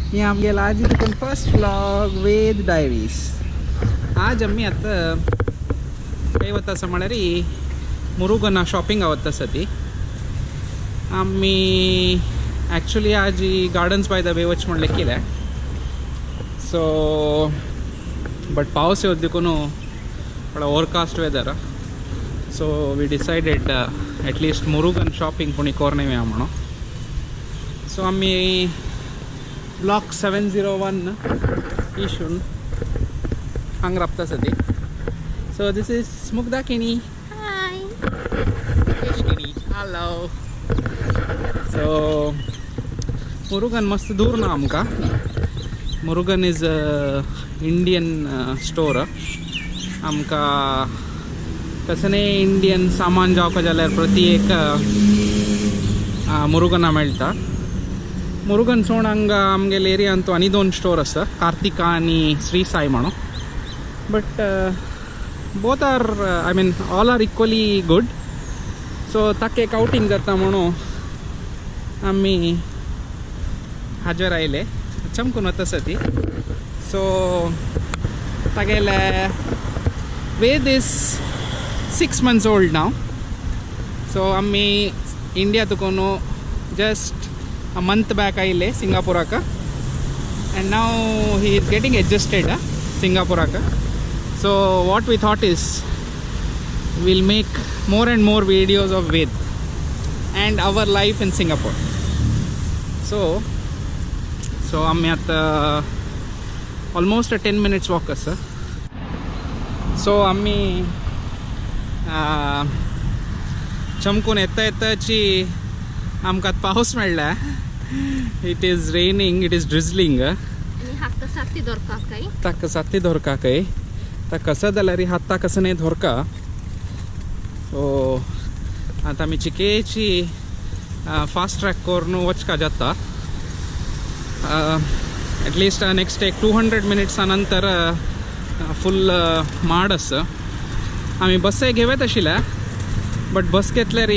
हे आमगेलो आज तुका फर्स्ट व्लॉग वेद डायरीज. आज आमी आतां खंय वता आसा म्हळ्यार मुरुगना शॉपिंगा वता आसा ती. आमी एक्चुली आज गार्डन्स बाय the way वच म्हणलें केलें. सो बट पावस येवत देखून थोडा overcast weather. So we decided at least Murugan shopping पुणी कोरने या म्हणून. सो आमी ब्लॉक 701 इशून हांगा राबता आसा ती. So this is Mugdha Keni. Hi. Mukesh Keni. Hello. So Murugan मस्त दूर ना आमकां. Murugan is Indian store. आमकां कसलें इंडियन सामान जावपा जाल्यार प्रति एक मुरुगना मेळटा. मुरुगन सोड हांगा आमगेले एरियांत आनी दोन स्टोर आसा, कार्तिका आनी श्री साई म्हणून. But both are I mean all are equally good. So ताका एक आवटींग जाता म्हणून आमी हाजेर आयले. चमकून वता आसा ती. सो तागेले Ved is 6 months old now. So आमी इंडिया तुकोन जस्ट a month back आयले सिंगापुराक, and now he is getting adjusted सिंगापुराक. So what we thought is we'll make more and more videos of Ved and our life in Singapore. So आमी आतां almost अ 10 minutes walk आसा. So आमी चमकून येता येताची आमकां पावस मेळ्ळा. It is raining, it is drizzling. ताका साती धोरकाकय ताका कसं जाल्यार हाता कसं न्ही धोरका. सो आतां आमी चिकेची फास्ट ट्रॅक करून वचका जाता. एटलिस्ट नेक्स्ट एक 200 मिनिट्सा नंतर फूल माड आसा. आमी बसय घेवत आशिल्ल्या बट बस घेतल्यार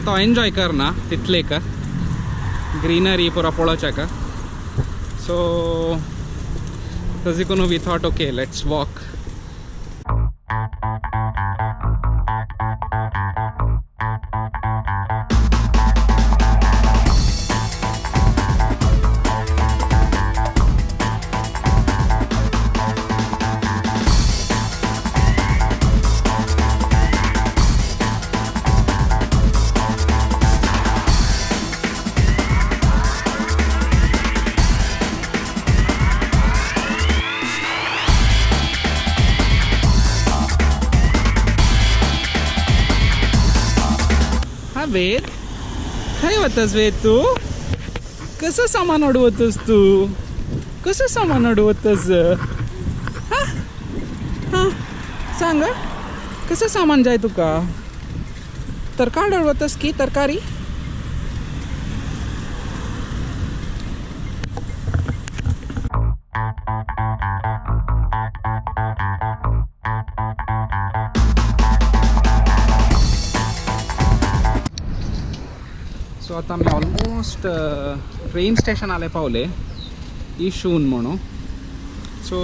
तो एन्जॉय करना तितलेक ग्रीनरी पुरा पळोवच्याक. सो तशें करून we thought okay let's walk. Ved खंय वतस वेद तूं? कसं सामान हाडूं तूं? कसं सामान हाडूं वतस? हां हां सांग, कसं सामान जाय तुका? तरकारी हाडूं वतस की तरकारी? सो आतां आमी ऑलमोस्ट ट्रेन स्टेशन आले पावले इशून म्हणून. सो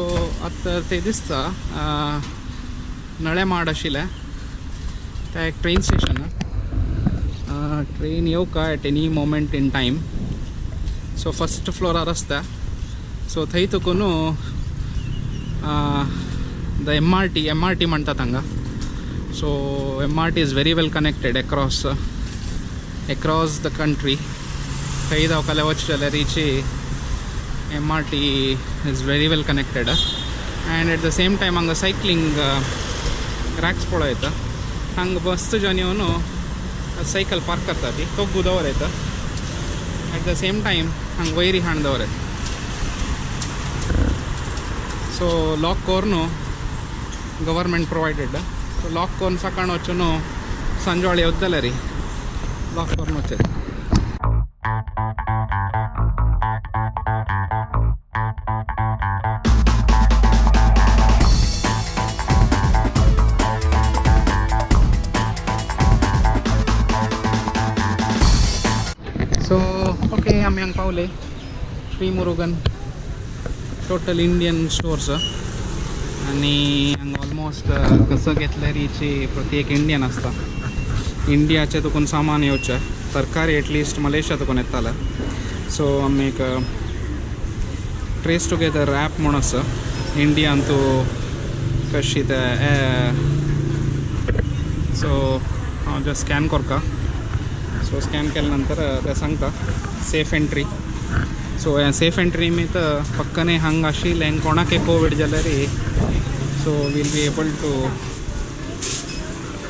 आतां ते दिसता नळे माड आशिल्लें तें एक ट्रेन स्टेशन. ट्रेन येवका at any moment in time. So first फ्लोरार आसता. सो थंय तुका न्हू the MRT म्हणटात हांगा. So MRT is very well connected across the country. खंय धांवकाले वच जाल्यार MRT is very well connected. And at the same time हांगा सायकलिंग रॅक्स पळोवं येता. हांगा मस्त जण येवन सायकल पार्क करता ती तोगू दवर येता. एट the same time हांगा वयरी हाण दवर येता. सो लॉक करून गव्हर्मेंट प्रोवायडेड. सो लॉक करून सकाळ वचून सांजवाळ येवत जाल्यार लॉक करून वचत. So okay, ओके आमी हांगा पावले Shri Murugan total Indian stores आनी हांगा ऑलमोस्ट कसं घेतल्यारीची प्रत्येक इंडियन आसता. इंडियाचें तुकून सामान येवचें, तरकारी एटलिस्ट मलेशिया तुकून येताले. सो आमी एक ट्रेस टुगेदर ॲप म्हूण आसा इंडियान तूं कशी ते, सो हांव जस्ट स्कॅन करता. सो स्कॅन केल्या नंतर ते सांगता सेफ एंट्री. सो हें सेफ एंट्री निमित्त पक्कने हांगा आशिल्लें कोणाक कोवीड जाल्यार so we'll be able to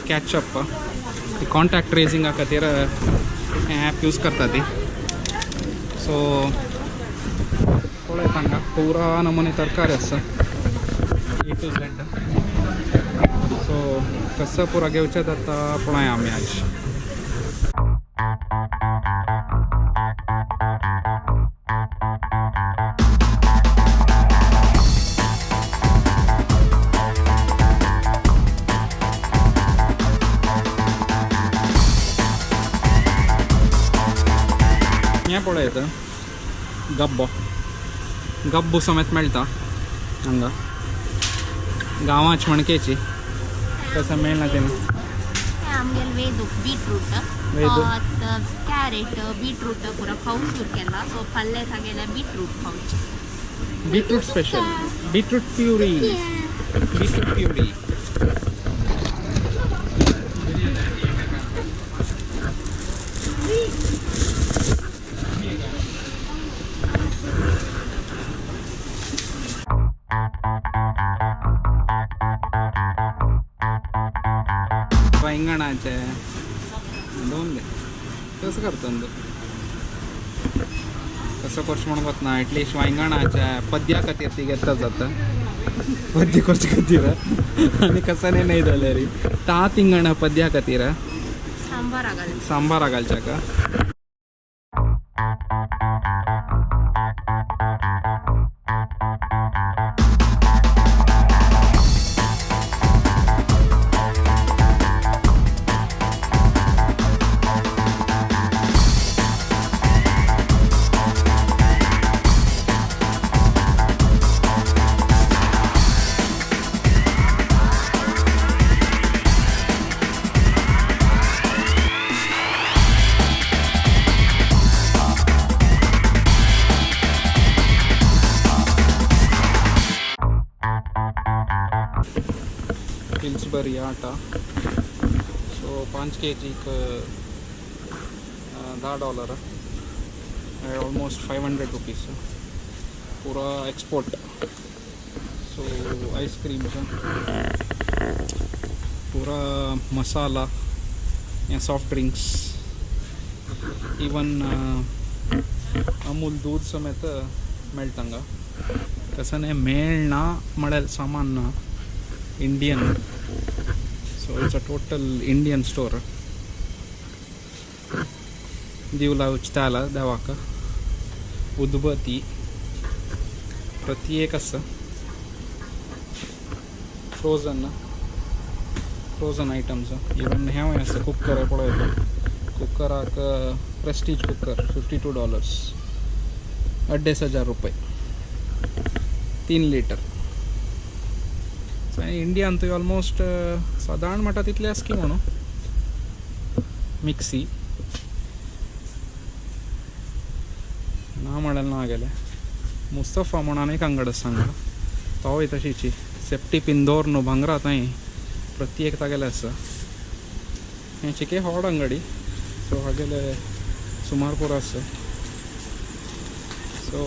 catch up. Contact ट्रेसिंगा खातीर हें ॲप यूज करता ती. सो पळयत हांगा पुरा नमुने तरकारी आसा ए टू झेड. सो कसं पुरा घेवचें जाता पळोवया आमी आज. हें पळयत गब्बो, गब्बू समेत मेळटा हांगा गांवाच मणकेची कसं मेळना तेन्ना. आमगेले वेदू बीटरूट क्यारेट बीटरूट पुरा खावंक सुरू केला. सो पल्ले तागेले बीटरूट खावचे. Beetroot special, beetroot puree, beetroot puree. वांगणाचे दोन दे कसं करता कसं करचें म्हणून वतना एटलिस्ट वांगणाचे पद्या खातीर ती घेता जाता, पद्य करचे खातीर आनी कसं नाही जाल्यार ता तिंगणां पद्या खातीर सांबारा घालच्या का. पिल्सबरी आटा सो 5 kg $10, almost 500 rupees पूरा एक्सपोर्ट. सो आइसक्रीम्स पूरा मसाला या सॉफ्ट ड्रिंक्स इवन अमूल दूध समेत मेळटा हांगा. कसं मेळना म्हळ्यार सामान ना Indian. So it's a total Indian store. दिवला उचताला देवाक उदबती प्रत्येक आसा. फ्रोजन फ्रोजन आयटम्स इवन हेंवूय आसा. कुकर पळयता कुकराक प्रेस्टीज कुकर $52, 2500 रुपये, 3 लिटर. इंडियान थंय ऑलमोस्ट सादारण म्हणटा तितले आसा की म्हणून. मिक्सी ना म्हळ्यार ना गेले. मुस्तफा म्हणून एक अंगड आसा हांगा, तोवूय तशीची सेफ्टी पिन दवर न्हू भांगरा थंय प्रत्येक तागेले आसा. हें चिके व्हड अंगडी सो हागेले सुमार पुरो आसा. सो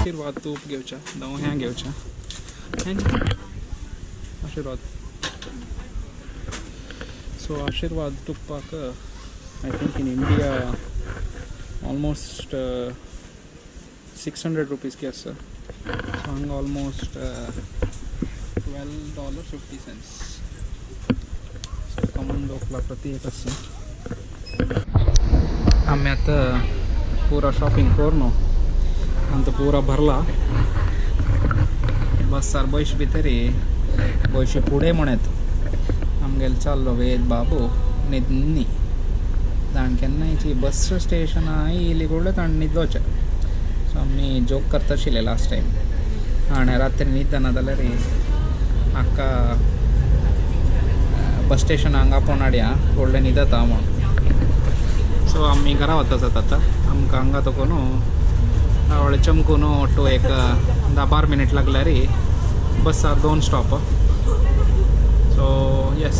आशीर्वाद तूप घेवच्या जावं हें घेवचें आशीर्वाद. सो आशीर्वाद तुपाक I think in India almost 600 rupees की आसा. सो हांगा ऑलमोस्ट $12.50. खमण ढोकळा प्रति एक आसा. आमी आतां पुरा शॉपिंग करून आमकां पुरा भरला. बसार बैश भितरी बैश फुडें म्हणत आमगेलो चल्लो वेद बाबू न्हिदनी. ताण केन्नायची बस स्टेशना येयली कूडले ताण न्हिदोचें. सो आमी जोक करता आशिल्ले लास्ट टायम, आनी रात्री न्हिदना जाल्यार हाका बस स्टेशन हांगा आपोवन हाडया, व्हडलें न्हिदता म्हूण. सो आमी घरा वता आतां. आमकां हांगा तो न्हू व्हडलें चमकून ಒಟ್ಟು एक 10-12 मिनट लागल्यार बसार 2 स्टॉप. So yes.